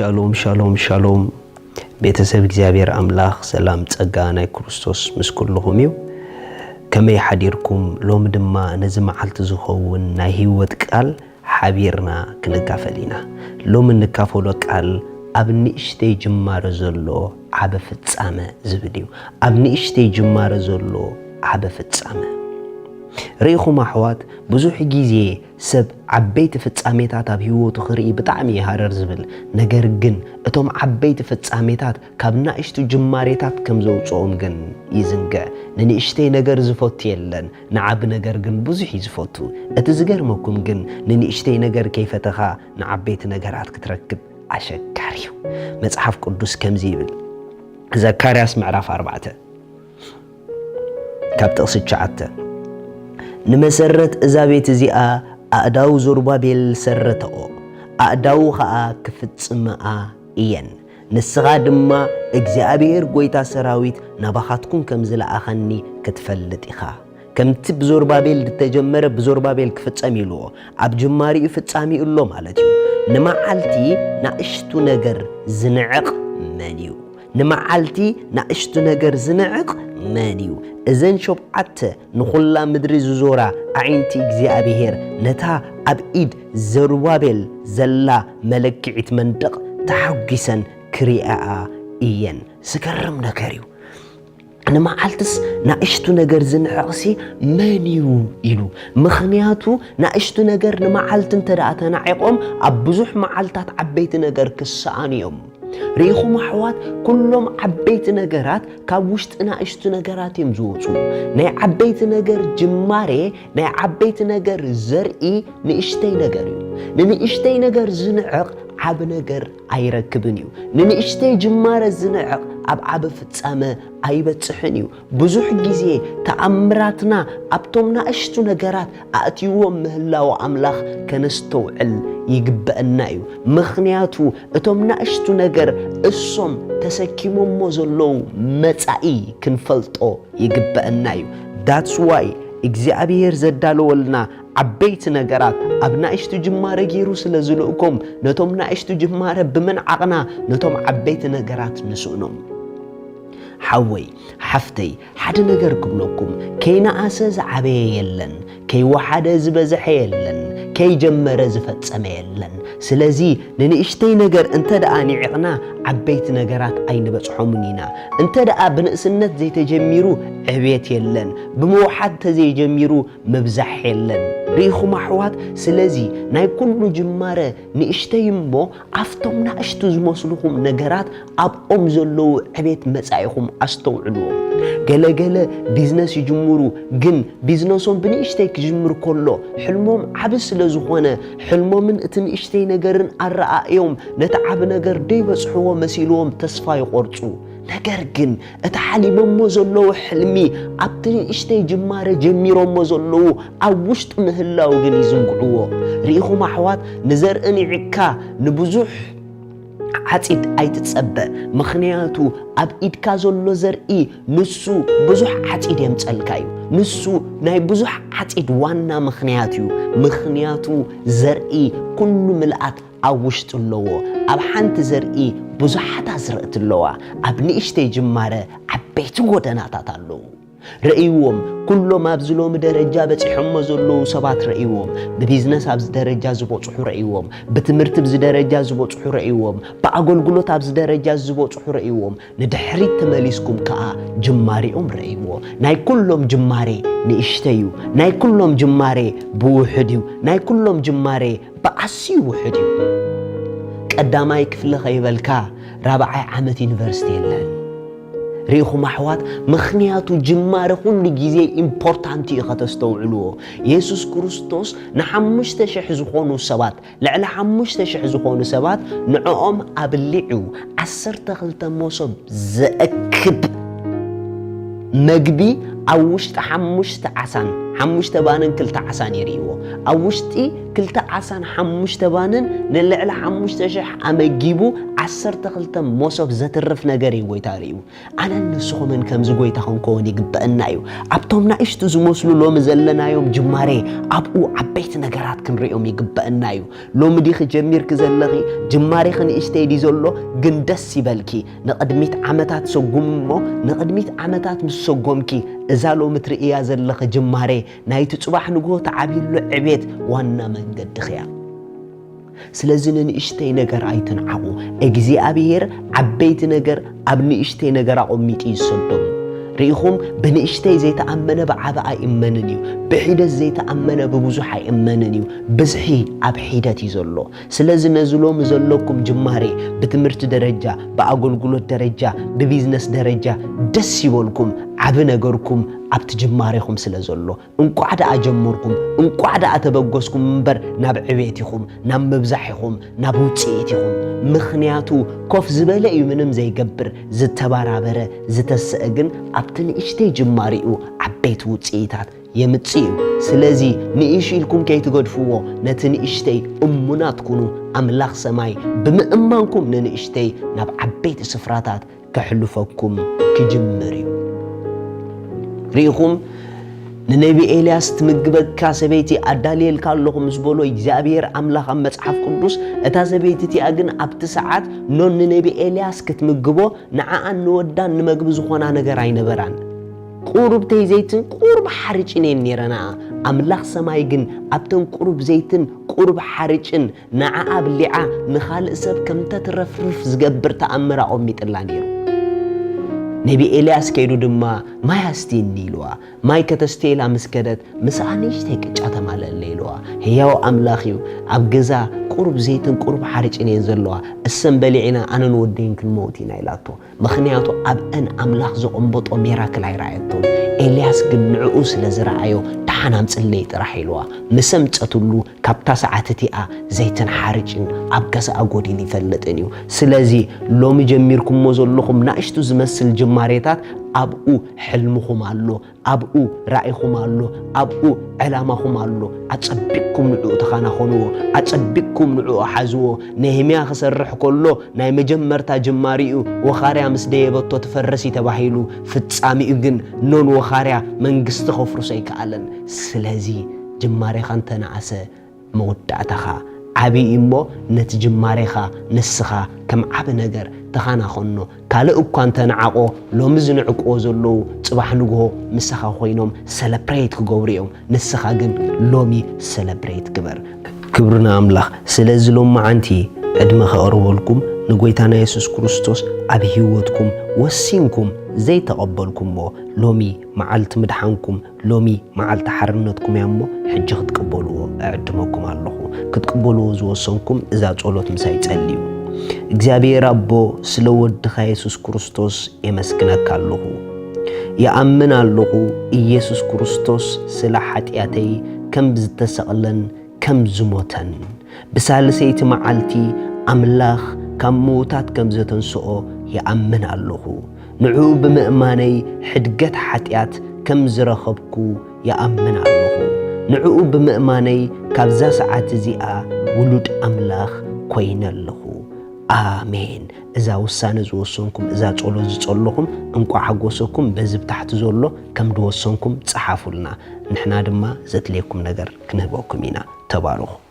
ሻሎም ሻሎም ሻሎም። ቤተሰብ እግዚኣብሔር ኣምላኽ ሰላም ጸጋ ናይ ክርስቶስ ምስ ኩልኹም እዩ። ከመይ ሓዲርኩም? ሎሚ ድማ ነዚ መዓልቲ ዝኸውን ናይ ህይወት ቃል ሓቢርና ክንካፈል ኢና። ሎሚ እንካፈሎ ቃል ኣብ ንእሽተይ ጅማሮ ዘሎ ዓቢ ፍጻመ ዝብል እዩ። ኣብ ንእሽተይ ጅማሮ ዘሎ ዓቢ ፍጻመ። ርኢኹም ኣሕዋት፣ ብዙሕ ግዜ ሰብ ዓበይቲ ፍጻሜታት ኣብ ህይወቱ ክርኢ ብጣዕሚ እዩ ሃረር ዝብል። ነገር ግን እቶም ዓበይቲ ፍጻሜታት ካብ ናእሽቱ ጅማሬታት ከም ዘውጽኦም ግን ይዝንግዕ። ንንእሽተይ ነገር ዝፈቱ የለን፣ ንዓቢ ነገር ግን ብዙሕ እዩ ዝፈቱ። እቲ ዝገርመኩም ግን ንንእሽተይ ነገር ከይፈተኻ ንዓበይቲ ነገራት ክትረክብ ኣሸጋሪ እዩ። መጽሓፍ ቅዱስ ከምዚ ይብል፣ ዘካርያስ ምዕራፍ ኣርባዕተ ካብ ጥቕሲ ትሽዓተ፣ ንመሰረት እዛ ቤት እዚኣ ኣእዳው ዞርባቤል ሰረተኦ፣ ኣእዳው ኸኣ ክፍጽምኣ እየን። ንስኻ ድማ እግዚኣብሔር ጐይታ ሰራዊት ናባኻትኩም ከም ዝለኣኸኒ ክትፈልጥ ኢኻ። ከምቲ ብዞርባቤል ዝተጀመረ ብዞርባቤል ክፍጸም ኢልዎ፣ ኣብ ጅማሪኡ ፍጻሜኡ ኣሎ ማለት እዩ። ንመዓልቲ ናእሽቱ ነገር ዝንዕቕ መን እዩ? ንመዓልቲ ናእሽቱ ነገር ዝንዕቕ መን እዩ? እዘን ሸብዓተ ንኹላ ምድሪ ዝዞራ ኣዒንቲ እግዚኣብሔር ነታ ኣብ ኢድ ዘሩባቤል ዘላ መለክዒት መንደቕ ተሓጒሰን ክሪኣኣ እየን። ዝገርም ነገር እዩ። ንመዓልትስ ናእሽቱ ነገር ዝንዕቕሲ መን እዩ ኢሉ። ምኽንያቱ ናእሽቱ ነገር ንመዓልቲ እንተ ደኣ ተናዒቖም ኣብ ብዙሕ መዓልታት ዓበይቲ ነገር ክሰኣኑ እዮም። ርኢኹም ኣሕዋት፣ ኩሎም ዓበይቲ ነገራት ካብ ውሽጢ ናእሽቱ ነገራት እዮም ዝወፁ። ናይ ዓበይቲ ነገር ጅማሬ፣ ናይ ዓበይቲ ነገር ዘርኢ ንእሽተይ ነገር እዩ። ንንእሽተይ ነገር ዝንዕቕ ዓቢ ነገር ኣይረክብን እዩ። ንንእሽተይ ጅማረ ዝንዕቕ ኣብ ዓቢ ፍጻመ ኣይበጽሕን እዩ። ብዙሕ ግዜ ተኣምራትና ኣብቶም ናእሽቱ ነገራት ኣእትይዎም ምህላው ኣምላኽ ከነስተውዕል ይግበአና እዩ። ምኽንያቱ እቶም ናእሽቱ ነገር እሶም ተሰኪሞሞ ዘለዉ መጻኢ ክንፈልጦ ይግበአና እዩ። That's why እግዚኣብሔር ዘዳለወልና ዓበይቲ ነገራት ኣብ ናእሽቱ ጅማረ ገይሩ ስለ ዝልእኮም፣ ነቶም ናእሽቱ ጅማረ ብምንዓቕና ነቶም ዓበይቲ ነገራት ንስእኖም። ሓወይ፣ ሓፍተይ፣ ሓደ ነገር ክብለኩም፣ ከይነኣሰ ዝዓበየ የለን፣ ከይወሓደ ዝበዝሐ የለን፣ ከይጀመረ ዝፈጸመ የለን። ስለዚ ንንእሽተይ ነገር እንተ ደኣ ኒዒቕና፣ ዓበይቲ ነገራት ኣይንበጽሖምን ኢና። እንተ ደኣ ብንእስነት ዘይተጀሚሩ፣ ዕብየት የለን። ብምውሓድ ተዘይጀሚሩ፣ ምብዛሕ የለን። ርኢኹም ኣሕዋት? ስለዚ ናይ ኩሉ ጅማረ ንእሽተይ እሞ፣ ኣብቶም ናእሽቱ ዝመስሉኹም ነገራት ኣብኦም ዘለዉ ዕቤት መጻኢኹም ኣስተውዕልዎም። ገለ ገለ ቢዝነስ ይጅምሩ፣ ግን ቢዝነሶም ብንእሽተይ ክጅምር ከሎ፣ ሕልሞም ዓቢ ስለ ዝኾነ፣ ሕልሞምን እቲ ንእሽተይ ነገርን ኣረኣእዮም ነቲ ዓቢ ነገር ደይበጽሕዎ መሲልዎም ተስፋ ይቖርጹ። ነገር ግን እቲ ሓሊሞሞ ዘለዉ ሕልሚ ኣብቲ ንእሽተይ ጅማረ ጀሚሮሞ ዘለዉ ኣብ ውሽጢ ምህላው ግን ይዝንግዕዎ። ርኢኹም ኣሕዋት፣ ንዘርኢ ኒዒቕካ ንብዙሕ ዓጺድ ኣይትጸበ። ምኽንያቱ ኣብ ኢድካ ዘሎ ዘርኢ ንሱ ብዙሕ ዓጺድ የምጸልካ እዩ። ንሱ ናይ ብዙሕ ዓጺድ ዋና ምኽንያት እዩ። ምኽንያቱ ዘርኢ ኩሉ ምልኣት ኣብ ውሽጡ ኣለዎ። ኣብ ሓንቲ ዘርኢ ብዙሓት ኣዝርእቲ ኣለዋ። ኣብ ንእሽተይ ጅማረ ዓበይቲ ጎደናታት ኣለዉ። ረእይዎም፣ ኩሎም ኣብዚ ሎሚ ደረጃ በጺሖሞ ዘለዉ ሰባት ረእይዎም። ብቢዝነስ ኣብዚ ደረጃ ዝበጽሑ ረእይዎም። ብትምህርቲ ኣብዚ ደረጃ ዝበጽሑ ረእይዎም። ብኣገልግሎት ኣብዚ ደረጃ ዝበጽሑ ረእይዎም። ንድሕሪት ተመሊስኩም ከኣ ጅማሬኦም ረእይዎ። ናይ ኩሎም ጅማሬ ንእሽተይ እዩ። ናይ ኩሎም ጅማሬ ብውሑድ እዩ። ናይ ኩሎም ጅማሬ ብዓስዩ ውሑድ እዩ። ቀዳማይ ክፍሊ ከይበልካ ራብዓይ ዓመት ዩኒቨርሲቲ የለን። ርኢኹም ኣሕዋት፣ ምኽንያቱ ጅማረ ኩሉ ግዜ ኢምፖርታንት እዩ ከተስተውዕልዎ። የሱስ ክርስቶስ ንሓሙሽተ ሽሕ ዝኾኑ ሰባት፣ ልዕሊ ሓሙሽተ ሽሕ ዝኾኑ ሰባት ንዕኦም ኣብሊዑ ዓሰርተ ክልተ መሶብ ዘእክብ መግቢ ኣብ ውሽጢ ሓሙሽተ ዓሳን ሓሙሽተ ባንን ክልተ ዓሳን የርእይዎ። ኣብ ውሽጢ ክልተ ዓሳን ሓሙሽተ ባንን ንልዕሊ ሓሙሽተ ሽሕ ኣመጊቡ ዓሰርተ ክልተ መሶብ ዘትርፍ ነገር እዩ ጎይታ ርእዩ። ኣነን ንስኹምን ከምዚ ጎይታ ክንከውን ይግበአና እዩ። ኣብቶም ናእሽቱ ዝመስሉ ሎሚ ዘለናዮም ጅማሬ ኣብኡ ዓበይቲ ነገራት ክንርእዮም ይግበአና እዩ። ሎሚ ዲኺ ጀሚርኪ ዘለኺ ጅማሬኺ ንእሽተይ ድዩ ዘሎ ግን ደስ ይበልኪ። ንቕድሚት ዓመታት ሰጉም እሞ ንቕድሚት ዓመታት ምስ ሰጎምኪ እዛ ሎሚ ትርእያ ዘለኺ ጅማሬ ናይቲ ጽባሕ ንግሆ ትዓብይሉ ዕቤት ዋና መንገድኺ እያ። ስለዚ ንንእሽተይ ነገር ኣይትንዓቑ። እግዚኣብሔር ዓበይቲ ነገር ኣብ ንእሽተይ ነገር ኣቐሚጡ ይሰዶም። ርኢኹም ብንእሽተይ ዘይተኣመነ ብዓቢ ኣይእመንን እዩ። ብሒደት ዘይተኣመነ ብብዙሕ ኣይእመንን እዩ። ብዝሒ ኣብ ሒደት እዩ ዘሎ። ስለዚ ነዚ ሎሚ ዘለኩም ጅማሬ ብትምህርቲ ደረጃ፣ ብኣገልግሎት ደረጃ፣ ብቢዝነስ ደረጃ ደስ ይበልኩም። ዓቢ ነገርኩም ኣብቲ ጅማሬኹም ስለ ዘሎ እንቋዕ ደኣ ጀመርኩም፣ እንቋዕ ደኣ ተበገስኩም እምበር ናብ ዕቤት ኢኹም፣ ናብ ምብዛሕ ኢኹም፣ ናብ ውጽኢት ኢኹም። ምኽንያቱ ኮፍ ዝበለ እዩ ምንም ዘይገብር፣ ዝተባራበረ ዝተሰአ ግን ኣብቲ ንእሽተይ ጅማሬኡ ዓበይቲ ውጽኢታት የምጽእ እዩ። ስለዚ ንእሽ ኢልኩም ከይትገድፍዎ፣ ነቲ ንእሽተይ እሙናት ኩኑ። ኣምላኽ ሰማይ ብምእማንኩም ንንእሽተይ ናብ ዓበይቲ ስፍራታት ከሕልፈኩም ክጅምር እዩ። ርኢኹም ንነቢ ኤልያስ ትምግበካ ሰበይቲ ኣዳልየልካ ኣለኹ ምስ በሎ እግዚኣብሔር ኣምላኽ ኣብ መጽሓፍ ቅዱስ፣ እታ ሰበይቲ እቲኣ ግን ኣብቲ ሰዓት ኖን ንነቢ ኤልያስ ክትምግቦ ንዓኣን ንወዳን ንመግቢ ዝኾና ነገር ኣይነበራን። ቁሩብተይ ዘይትን ቁሩብ ሓርጭን እየን ነይረናኣ። ኣምላኽ ሰማይ ግን ኣብተን ቁሩብ ዘይትን ቁሩብ ሓርጭን ንዓኣ ኣብሊዓ ንኻልእ ሰብ ከም ተትረፍርፍ ዝገብር ተኣምር ኣቐሚጥላ ነይሩ። ነቢ ኤልያስ ከይዱ ድማ ማይ ኣስትይኒ ኢልዋ። ማይ ከተስትየላ ምስ ከደት ምስኣ ንእሽተይ ቅጫ ተማልአለይ ኢልዋ። ህያው ኣምላኽ እዩ። ኣብ ገዛ ቁሩብ ዘይትን ቁሩብ ሓርጭን እየን ዘለዋ። እሰን በሊዕና ኣነን ወደይን ክንመውት ኢና ኢላቶ። ምኽንያቱ ኣብአን ኣምላኽ ዘቐምበጦ ሜራክል ኣይረኣየቶን። ኤልያስ ግን ንዕኡ ስለ ዝረኣዮ ደሓን ኣምፅለይ ጥራሕ ኢልዋ። ምስ ኣምፀትሉ ካብታ ሰዓት እቲኣ ዘይትን ሓርጭን ኣብ ገዛኣ ጎዲሉ ይፈልጥን እዩ። ስለዚ ሎሚ ጀሚርኩሞ ዘለኹም ናእሽቱ ዝመስል ጅማሬታት ኣብኡ ሕልምኹም ኣሎ፣ ኣብኡ ራእይኹም ኣሎ፣ ኣብኡ ዕላማኹም ኣሎ። ኣጸቢቕኩም ንዕኡ ተኻናኸንዎ፣ ኣጸቢቕኩም ንዕኡ ሓዝዎ። ነህምያ ክሰርሕ ከሎ ናይ መጀመርታ ጅማሪኡ ወኻርያ ምስ ደየበቶ ትፈርስ እዩ ተባሂሉ፣ ፍጻሚኡ ግን ኖን ወኻርያ መንግስቲ ከፍርሶ ኣይከኣለን። ስለዚ ጅማሬኻ እንተነኣሰ መወዳእታኻ ዓቢ እዩ እሞ ነቲ ጅማሬኻ ንስኻ ከም ዓቢ ነገር ተኻናኸኖ። ካልእ እኳ እንተነዓቖ ሎሚ ዝንዕቅዎ ዘለዉ ጽባሕ ንግሆ ምሳኻ ኮይኖም ሰለብሬት ክገብሩ እዮም። ንስኻ ግን ሎሚ ሰለብሬት ግበር። ክብሪ ንኣምላኽ። ስለዚ ሎማዓንቲ ዕድመ ከቕርበልኩም ንጎይታና የሱስ ክርስቶስ ኣብ ህይወትኩም ወሲንኩም ዘይተቐበልኩምዎ ሎሚ መዓልቲ ምድሓንኩም ሎሚ መዓልቲ ሓርነትኩም እያ እሞ ሕጂ ክትቅበልዎ እዕድመኩም ኣለኹ። ክትቅበልዎ ዝወሰንኩም እዛ ጸሎት ምሳይ ጸልዩ። እግዚኣብሔር ኣቦ ስለ ወድኻ የሱስ ክርስቶስ የመስግነካ ኣለኹ። ይኣምን ኣለኹ ኢየሱስ ክርስቶስ ስለ ሓጢኣተይ ከም ዝተሰቕለን ከም ዝሞተን ብሳልሰይቲ መዓልቲ ኣምላኽ ካብ ምዉታት ከም ዘተንስኦ ይኣምን ኣለኹ። ንዕኡ ብምእማነይ ሕድገት ሓጢኣት ከም ዝረኸብኩ ይኣምን ኣለኹ። ንዕኡ ብምእማነይ ካብዛ ሰዓት እዚኣ ውሉድ ኣምላኽ ኮይነ ኣለኹ። ኣሜን። እዛ ውሳነ ዝወሰንኩም፣ እዛ ጸሎት ዝጸለኹም እንቋዕ ሓጎሰኩም። በዚ ብታሕቲ ዘሎ ከም ዝወሰንኩም ጸሓፉልና። ንሕና ድማ ዘድልየኩም ነገር ክንህበኩም ኢና። ተባረኹ።